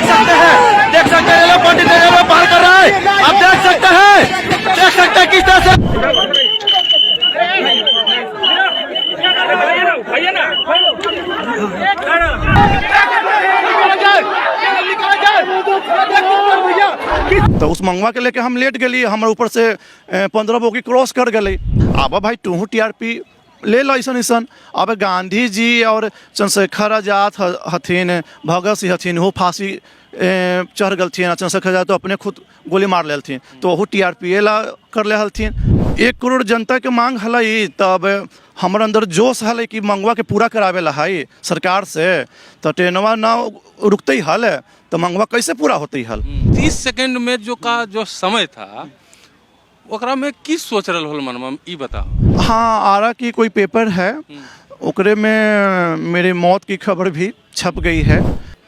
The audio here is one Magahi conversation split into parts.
देख सकते हैं, देख सकते हैं रेलवे पंडित रेलवे पार कर रहा है। आप देख सकते हैं, देख सकते हैं किस तरह से। तो उस मंगवा के लेके हम लेट गेली। हमर ऊपर से 15 बोगी क्रॉस कर गेलै। आब भाई टूहू टीआरपी ले लो ऐसन ऐसन। अब गांधी जी और चंद्रशेखर आजाद हथिन, भगत सिंह हथिन, वो फांसी चढ़ गलथिन आ चंद्रशेखर आजाद तो अपने खुद गोली मार लेलथिन, तो ओहू टीआरपी ला कर ले हलथिन। 1 करोड़ जनता के मांग हलै, तब हमर अंदर जोश हलै कि मंगवा के पूरा करावे ला है सरकार से। तो ट्रेनवा ना रुकते हल तो मंगवा कैसे पूरा होते हल? 30 सेकंड में जो का जो समय था, ओकरा में की सोच रहल होल मनवा में, ई बताओ। हाँ, आरा की कोई पेपर है, ओकरे में मेरी मौत की खबर भी छप गई है।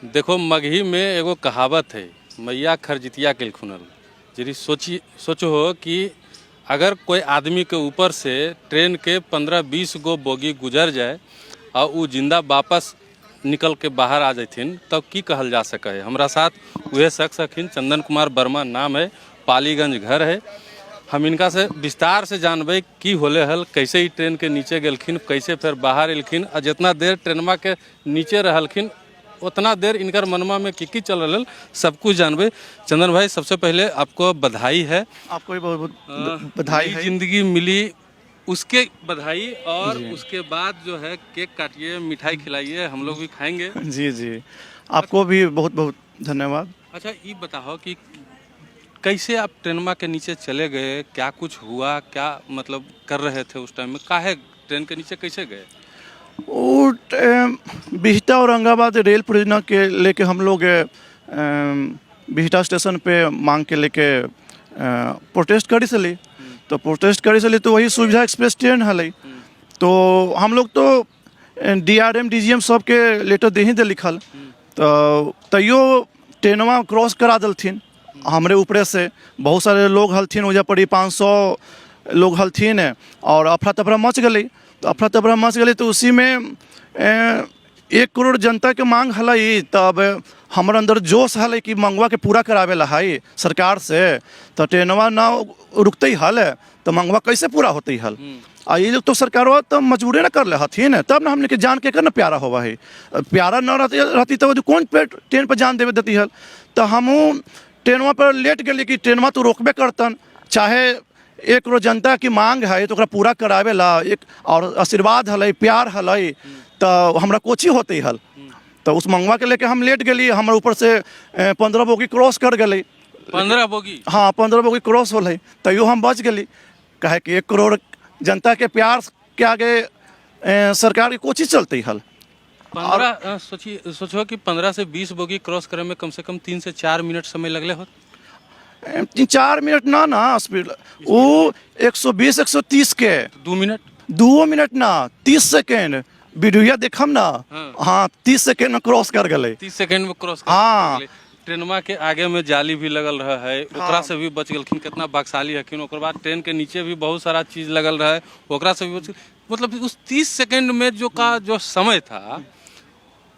देखो, मगही में एगो कहावत है, मैया खरजितिया के खुनल। यदि सोची सोचो कि अगर कोई आदमी के ऊपर से ट्रेन के 15-20 गो बोगी गुजर जाए और उ जिंदा वापस निकल के बाहर आ जथिन, तब की कहल जा सके है? हमरा साथ उहे शख्स हखिन, चंदन कुमार वर्मा नाम है, पालीगंज घर है। हम इनका से विस्तार से जानबै की होले हल, कैसे ही ट्रेन के नीचे गेलखिन, कैसे फिर बाहर एलखिन आ जितना देर ट्रेनमा के नीचे रहलखिन, उतना देर इनकर मनमा में की की चल रहल, सब कुछ जानबै। चंदन भाई, सबसे पहले आपको बधाई है। आपको भी बहुत बहुत बधाई नई है। जिंदगी मिली, उसके बधाई और उसके बाद जो है केक काटिए, मिठाई खिलाइए, हम लोग भी खाएंगे। जी जी, आपको भी बहुत बहुत धन्यवाद। अच्छा, ये बताओ कि कैसे आप ट्रेनमा के नीचे चले गए? क्या कुछ हुआ? क्या मतलब कर रहे थे उस टाइम में? काहे ट्रेन के नीचे कैसे गए? वो बिहटा औरंगाबाद रेल परियोजना के लेके हम लोग बिहटा स्टेशन पे मांग के लेके प्रोटेस्ट करी चली। तो प्रोटेस्ट करी चली तो वही सुविधा एक्सप्रेस ट्रेन हलै। तो हम लोग तो डीआरएम, डीजीएम सबके लेटर दे ही दे लिखल, तो तैयो ट्रेनवा क्रॉस करा देलथिन हमरे ऊपरे से। बहुत सारे लोग हलथिन ओजा पड़ी, 500 लोग हलथिन और अफरा तफरा मच गेलै। तो अफरा तफरा मच गेलै तो उसी में 1 करोड़ जनता के मांग हलै, तब हमर अंदर जोश हलै कि मंगवा के पूरा करावे ला है सरकार से। तो ट्रेनवा ना रुकते हल तो मंगवा कैसे पूरा होते हल? आ ये लोग तो सरकारवा तो मजबूरे न कर ले हथिन, तब ना हमने के जान के कर ना प्यारा होवा है। प्यारा न रहती रहती तो कौन पे ट्रेन पर जान देवे देती हल? तो हमहूँ ट्रेनवा पर लेट गेली कि ट्रेनवा तो रोकबे करतन, चाहे 1 करोड़ जनता की मांग है तो ओकरा पूरा करावे ला एक और आशीर्वाद हलै, प्यार हलै, तो हमरा कोची होते हल? तो उस मंगवा के लेके हम लेट गेली। हमर ऊपर से 15 बोगी क्रॉस कर गेलै। 15 बोगी? हाँ, 15 बोगी क्रॉस होलै, तैयो हम बच गेली, काहे कि 1 करोड़ जनता के प्यार के आगे सरकार के कोची चलते हल? 15, सोचिए, सोचो कि 15 से 20 बोगी क्रॉस करे में कम से कम 3 से 4 मिनट समय लगले हो। 3-4 मिनट ना ना, स्पीड वो 120, 130 के। 2 मिनट? 2 मिनट ना, 30 सेकेंड। वीडियो देखम ना। हाँ। हाँ, 30 सेकेंड में क्रॉस कर गेलै। 30 सेकेंड में क्रॉस कर गेलै। ट्रेनमा के आगे में जाली भी लगल रहा है, ओकरा से भी बच गेलखिन, कितना भाग्यशाली हखिन। ओकर बाद ट्रेन के नीचे भी बहुत सारा चीज लगल रहा है, ओकरा से भी बच। मतलब उस 30 सेकेंड में जो का जो समय था,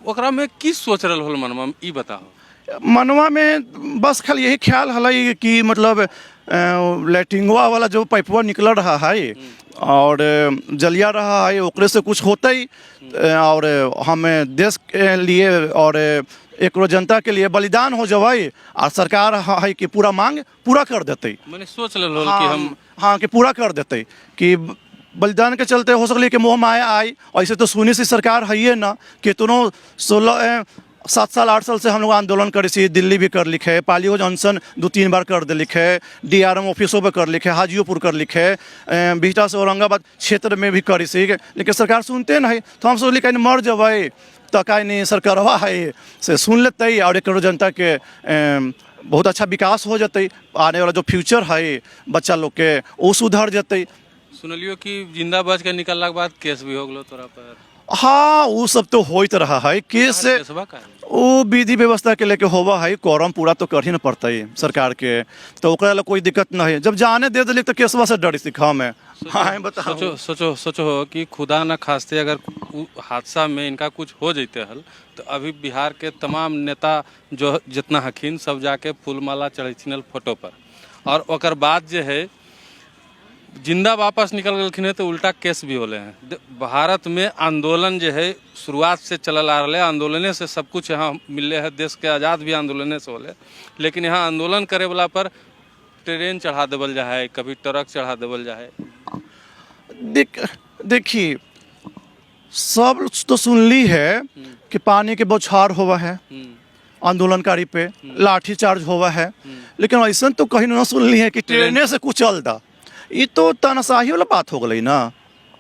ओकरा में की सोच रहल होल मनवा में, ई बताओ। मनवा में बस खाली यही ख्याल हलै कि मतलब लैट्रिंगवा वाला जो पाइपवा निकल रहा है और जलिया रहा है, ओकरे से कुछ होते और हम देश के लिए और 1 करोड़ जनता के लिए बलिदान हो जबै और सरकार है कि पूरा मांग पूरा कर देते। मैंने सोच लेल होल कि हम हाँ, कि पूरा कर देते, कि बलिदान के चलते हो सकली कि मोह माया आई। ऐसे तो सुनी सी सरकार है ये ना कितनो 16, 7 साल, 8 साल से हम लोग आंदोलन करे सी। दिल्ली भी कर लिखे, पालियो जंक्शन 2-3 बार कर दे लिखे, डीआरएम ऑफिसों पर कर लिखे, हाजियोपुर कर लिखे, बिहटा से औरंगाबाद क्षेत्र में भी करी सी, लेकिन सरकार सुनते नहीं। तो हम सोचली कहीं मर जबै तो कहीं नहीं, सरकारवा है से सुन लेते और 1 करोड़ जनता के बहुत अच्छा विकास हो जतै। आने वाला जो फ्यूचर है बच्चा लोग के, वो सुधर जतै। सुनलियो कि जिंदा बच के निकलला के बाद केस भी हो गेलो तोरा पर। हाँ, वो सब तो होइत रहा है केस। केसबा का? वो विधि व्यवस्था के लेके होवा है। कोरम पूरा तो कर ही न पड़ता है सरकार के, तो ओकरा ला कोई दिक्कत नहीं है। जब जाने दे दिली तो केसवा से डरी सिखा में। हाँ बताओ। सोचो सोचो सोचो कि खुदा न खास्ते अगर उ हादसा में इनका कुछ हो जैते हल तो अभी बिहार के तमाम नेता जो जितना हखिन सब जाके फूल माला चढ़ैथिन हल फोटो पर, और ओकर बाद जे है जिंदा वापस निकल गेलखिन है तो उल्टा केस भी होले हैं। भारत में आंदोलन जे है शुरुआत से चलल आ रहा है, आंदोलने से सब कुछ यहाँ मिलले है, देश के आज़ाद भी आंदोलने से होले, लेकिन यहाँ आंदोलन करे वाला पर ट्रेन चढ़ा देवल जा है, कभी ट्रक चढ़ा देवल जा है। देखिए, सब तो सुनली है कि पानी के बौछार हुआ है आंदोलनकारी पे, लाठी चार्ज हुआ है, लेकिन ऐसा तो कहीं ना सुनली है कि ट्रेने से कुचल दा। ये तो तानाशाही वाला बात हो गई ना।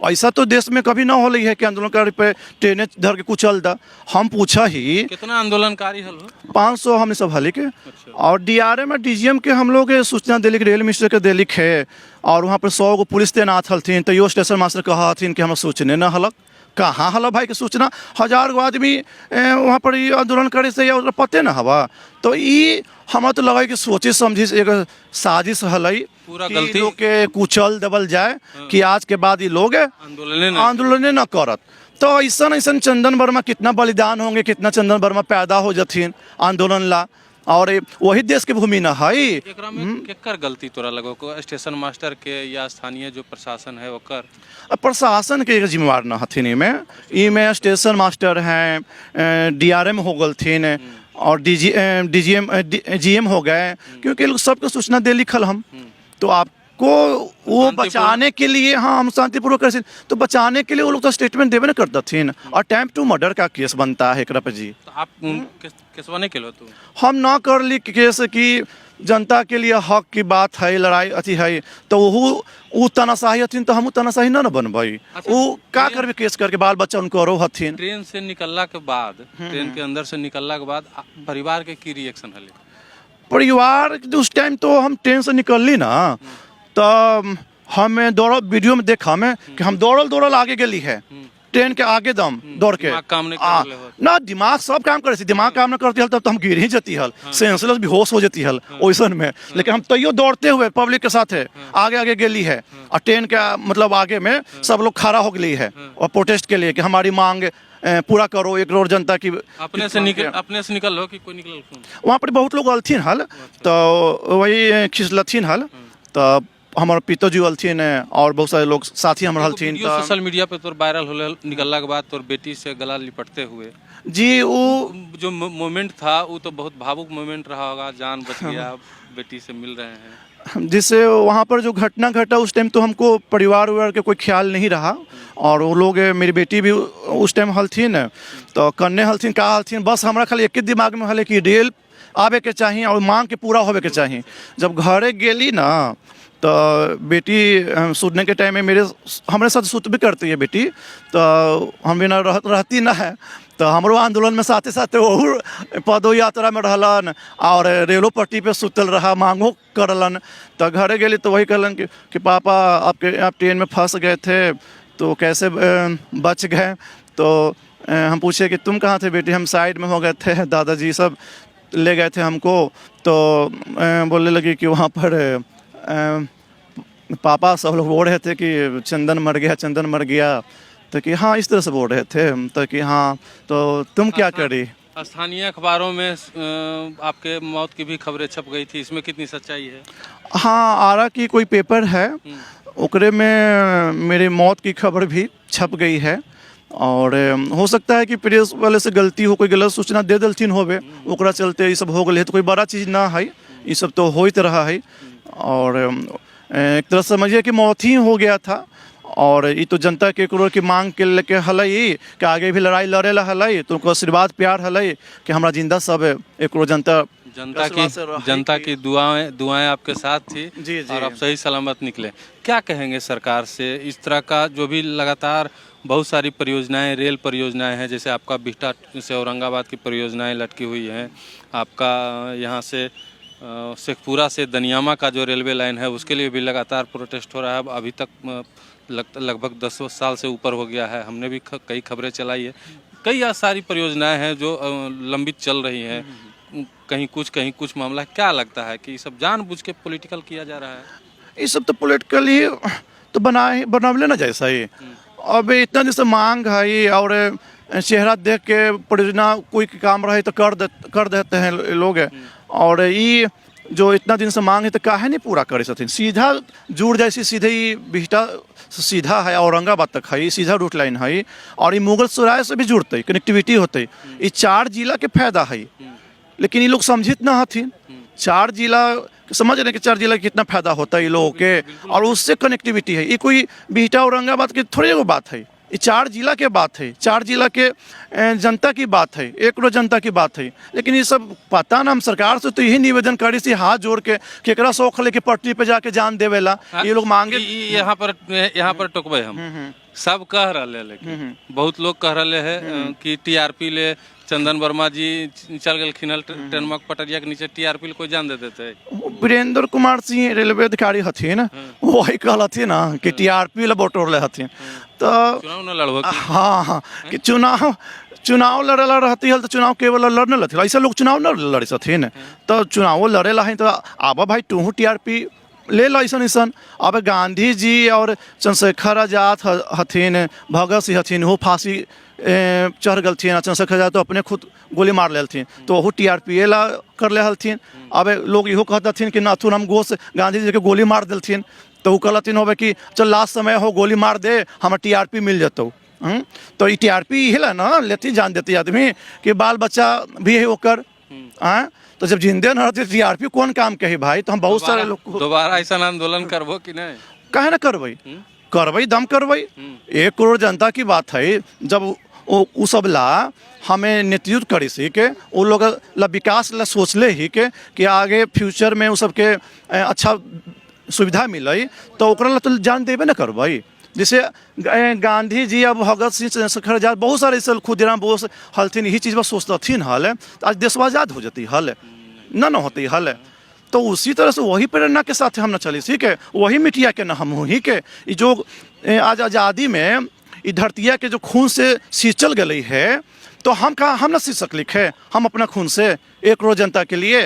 ऐसा तो देश में कभी ना हो रही है कि आंदोलनकारी पे ट्रेने धर के कुचल दा। हम पूछा ही कितना आंदोलनकारी हल हो? 500 हमने सब हली के। और डीआरएम और डीजीएम के हम लोग के सूचना दिली, रेल मिनिस्टर के दिली है, और वहाँ पर 100 गो पुलिस तैनात हलथिन, तैयो स्टेशन मास्टर कहा हथिन कि हमरा सूचने न हलक। कहाँ हल भाई के सूचना? 1000 गो आदमी वहाँ पर ई आंदोलन करे से या ओकरा पते न हवा। तो ई हमरा तो लगे कि सोचे समझी से एगो साजिश हलई पूरा कि गलती- लोग के कुचल देवल जाए कि आज के बाद ई लोग आंदोलने न आंदोलन न करत। तो ऐसा ऐसा चंदन वर्मा कितना बलिदान होंगे, कितना चंदन वर्मा पैदा हो जथिन आंदोलन ला, और वही देश के भूमि न है। एकरा में केकर गलती तोरा लगो को, स्टेशन मास्टर के या स्थानीय जो प्रशासन है ओकर? अब प्रशासन के एगो जिम्मेवार न हथिन इमे। इमे स्टेशन मास्टर हैं, डीआरएम हो गलथिन और डीजी डीजीएम जीएम हो गए, क्योंकि लोग सबके सूचना दे लिखल हम तो आपको वो बचाने के लिए, हाँ हम शांतिपूर्वक कर तो बचाने के लिए वो लोग तो स्टेटमेंट देवे न करतथिन। और अटैम्प्ट टू मर्डर का केस बनता है एकरा पे जी। तो आप केसवा नहीं केलो तू? हम ना कर ली केस कि जनता के लिए हक की बात है, लड़ाई अथी है, तो वहू उ तानाशाही हथिन तो हमहू तानाशाही न बनबै। उ का करबे केस करके, बाल बच्चा उनको रो हथिन। ट्रेन से निकलला के बाद, ट्रेन के अंदर से निकलला के बाद परिवार के की रिएक्शन हले? परिवार उस टाइम तो हम ट्रेन से निकलली ना तो हमें दौड़ वीडियो में देखा हमें कि हम दौड़ल दौड़ल आगे गेली है, ट्रेन के आगे दम दौड़ के। दिमाग काम नहीं कर रहले होत। ना दिमाग सब काम करे छै, दिमाग काम न करती हल तब तो हम गिर ही जती हल, सेंसलेस बेहोश हो जती हल ओइसन में, लेकिन हम तैयो दौड़ते हुए पब्लिक के साथ है आगे आगे गेली है और ट्रेन के मतलब आगे में सब लोग खड़ा हो गई है और प्रोटेस्ट के लिए कि हमारी मांग पूरा करो, 1 करोड़ जनता की। अपने से निकल, अपने से निकल हो कि कोई निकल फोन? वहाँ पर बहुत लोग अलथिन हल तो वही खिंचलथिन हल, तो हमार पिताजी अलथिन और बहुत सारे लोग साथी हमर हलथिन। वीडियो सोशल मीडिया पे तोर वायरल होले निकलला के बाद तोर बेटी से गला लिपटते हुए जी वो जो मोमेंट था वो तो बहुत भावुक मोमेंट रहा होगा, जान बच गया, बेटी से मिल रहे हैं। जिससे वहाँ पर जो घटना घटा उस टाइम तो हमको परिवार उवार के कोई ख्याल नहीं रहा, और वो लोग मेरी बेटी भी उस टाइम हलथिन तो कन्ने हलथिन का हलथिन, बस हमरा खाली एक दिमाग में हले कि रेल आवे के चाही और मांग के पूरा होवे के चाही। जब घरे गेली ना तो बेटी सुतने के टाइम में मेरे हमारे साथ सुत भी करती है बेटी, तो हम बिना रहती ना है, तो हमरो आंदोलन में साथे साथे वहू पदो यात्रा में रहलन और रेलो पट्टी पे सुतल रहा, मांगो करलन। तो घरे गेली तो वही कहलन कि पापा आपके आप ट्रेन में फंस गए थे तो कैसे बच गए। तो हम पूछे कि तुम कहाँ थे बेटी? हम साइड में हो गए थे, दादाजी सब ले गए थे हमको। तो बोलने लगी कि वहाँ पर पापा सब लोग बोल रहे थे कि चंदन मर गया, चंदन मर गया, तो कि हाँ इस तरह से बोल रहे थे, तो कि हाँ तो तुम क्या करी। स्थानीय अखबारों में आपके मौत की भी खबरें छप गई थी, इसमें कितनी सच्चाई है? हाँ, आरा की कोई पेपर है ओकरे में मेरे मौत की खबर भी छप गई है, और हो सकता है कि प्रेस वाले से गलती हो, कोई गलत सूचना दे दलथिन होबे, ओकरा चलते ये सब हो गए है, तो कोई बड़ा चीज़ ना है, ये सब तो होइत रहा है। और एक तरह से समझिए कि मौत ही हो गया था, और ये तो जनता के 1 करोड़ की मांग के लेके हलई कि आगे भी लड़ाई लड़े ला हलई, तो उनको आशीर्वाद प्यार हलई कि हमारा जिंदा सब 1 करोड़ जनता जनता की आशीर्वाद से रही जनता कि- की दुआएं दुआएं आपके साथ थी जी, जी। और आप सही सलामत निकले। क्या कहेंगे सरकार से, इस तरह का जो भी लगातार बहुत सारी परियोजनाएं, रेल परियोजनाएं हैं, जैसे आपका बिहटा से औरंगाबाद की परियोजनाएं लटकी हुई हैं, आपका यहाँ से शेखपुरा से दनियामा का जो रेलवे लाइन है उसके लिए भी लगातार प्रोटेस्ट हो रहा है, अब अभी तक लगभग 10 साल से ऊपर हो गया है, हमने भी कई खबरें चलाई है। कई सारी परियोजनाएं हैं जो लंबित चल रही हैं, कहीं कुछ कहीं कुछ मामला। क्या लगता है कि ये सब जानबूझ के पॉलिटिकल किया जा रहा है? ये सब तो पॉलिटिकली तो बनाए बनवले ना जैसा ही। अब इतना जैसे मांग है और चेहरा देख के परियोजना कोई के काम रहे तो कर देते हैं लोग। और ये जो इतना दिन से मांग है तो काहे नहीं पूरा करे सथिन? सीधा जुड़ जाए, सीधे ही बिहटा से सीधा है औरंगाबाद तक है, सीधा रूट लाइन है और ये मुगल सराय से भी जुड़ते, कनेक्टिविटी होते, ये चार जिला के फायदा है। लेकिन ये लोग समझित ना हथिन। चार जिला समझ रहे हैं कि चार जिला के कितना फायदा होता है ये लोगों के और उससे कनेक्टिविटी है। ये कोई बिहटा औरंगाबाद के थोड़ी एगो बात है, ये चार जिला के बात है, चार जिला के जनता की बात है, 1 करोड़ जनता की बात है। लेकिन ये सब पता ना, हम सरकार से तो यही निवेदन करी सी हाथ जोड़ के, केकरा शौक लेके पटरी पे जाके जान देवेला ये लोग मांगे। यहाँ पर टोकबै हम। सब कह रहे, लेकिन बहुत लोग कह रहे है कि टीआरपी ले चंदन वर्मा जी चल गेलखिन हल ट्रेनमा के पटरिया के नीचे, टीआरपी ले कोई जान दे देते? वीरेंद्र कुमार सिंह रेलवे अधिकारी हथिन, वही कहलथिन ना कि टीआरपी ला बटोरले हथिन तो चुनाव न लड़बो की? हाँ, कि चुनाव चुनाव लड़ेला रहती हल तो चुनाव केवल लड़ने लथिन, ऐसे लोग चुनाव न लड़े सथिन। तो चुनावो लड़ेला है तो आबा भाई, टूहू टीआरपी ले लो ऐसन ऐसन। अब गांधी जी और चंद्रशेखर आजाद हथिन, भगत सिंह हथिन, वो फांसी चढ़ गलथिन आ चंद्रशेखर आजाद तो अपने खुद गोली मार लेलथिन, तो ओहो टीआरपी ला कर ले हलथिन। अब लोग इहो कहत हथिन कि नाथूराम गोस गांधी जी के गोली मार देलथिन, तो उ कहलथिन होबे कि चल लास्ट समय हो, गोली मार दे, हमरा टीआरपी मिल जतौ। तो ई टीआरपी हेला ना लेती जान देती आदमी कि बाल बच्चा भी है ओकर। आँ, तो जब जिंदे न रहती, टीआरपी कौन काम के है भाई? तो हम बहुत सारे लोग को दोबारा ऐसा आंदोलन करबो कि नहीं? काहे ना करबै? करबै, दम करबै। 1 करोड़ जनता की बात है। जब वो उ सब ला हमें नेतृत्व करी सी के वो लोग ला विकास ला सोचले ही के कि आगे फ्यूचर में उ सबके अच्छा सुविधा मिले, तो ओकरा ला तो जान देबे ना करबै। जैसे गांधी जी, अब भगत सिंह, चंद्रशेखर आजाद, बहुत सारे ऐसे खुदीराम बोस हलथिन, यही चीज़ पर सोचतथिन हल, तो आज देशवा आजाद हो जती हल न न होती हल। तो उसी तरह से वही प्रेरणा के साथ हम न चली, ठीक है, वही मिटिया के न हम ही के ई जो आज आज़ादी में ई धरतिया के जो खून से सींचल गई है, तो हम कहाँ हम न सींच सकली है हम अपना खून से 1 करोड़ जनता के लिए?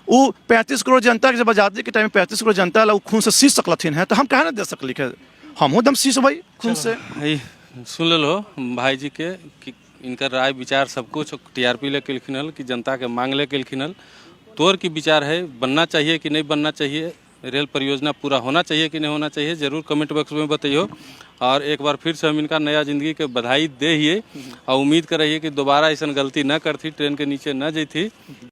वो 35 करोड़ जनता के जब आज़ादी के टाइम में 35 करोड़ जनता ला वो खून से सींच सकलथिन है, तो हम कहाँ न दे सकली है? हमहूँ दम सींचबै खून से। ई सुन लेलो भाई जी के कि इनकर राय विचार सब कुछ टीआरपी ले केलखिन हल कि जनता के मांग ले केलखिन हल? तोर की विचार है, बनना चाहिए कि नहीं बनना चाहिए? रेल परियोजना पूरा होना चाहिए कि नहीं होना चाहिए? जरूर कमेंट बॉक्स में बताइयो। और एक बार फिर से हम इनका नया जिंदगी के बधाई दे हिए और उम्मीद कर रही है कि दोबारा ऐसा गलती न करती, ट्रेन के नीचे न जैती।